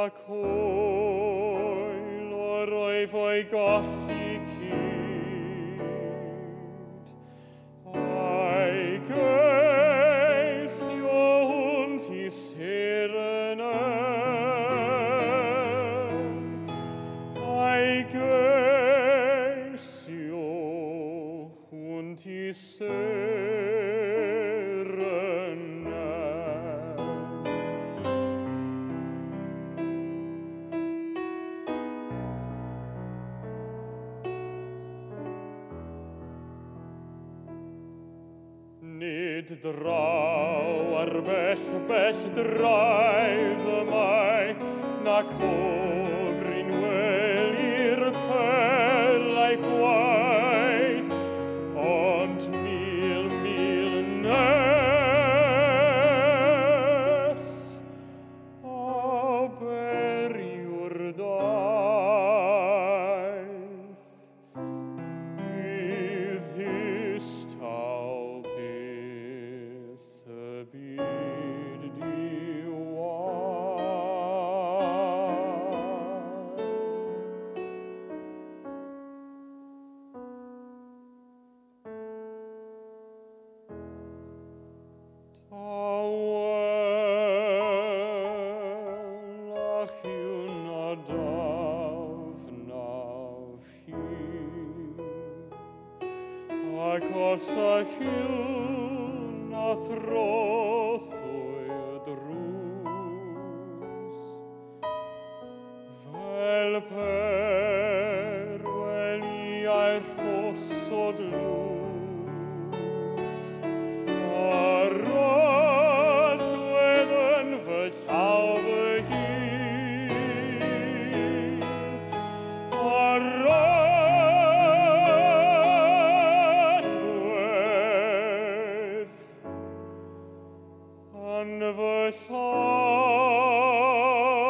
Ac oel o'r oedd o'i golli cyd. A'i geisio hwnt i seren a'i geisio hwnt i seren. Nid draw ar bell, bell draedd y mae, nac o brin weli'r perlau chwaith, ond mil, mil nes aber yw'r daith i ddistaw peth y byd diwai. Tawel a chyw na daf na fi, ac os a chyw na throthwy y drws, fel perweliau rhosod lws, a'r allwedd yn fy llaw fy hun, a'r allwedd yn fy llaw.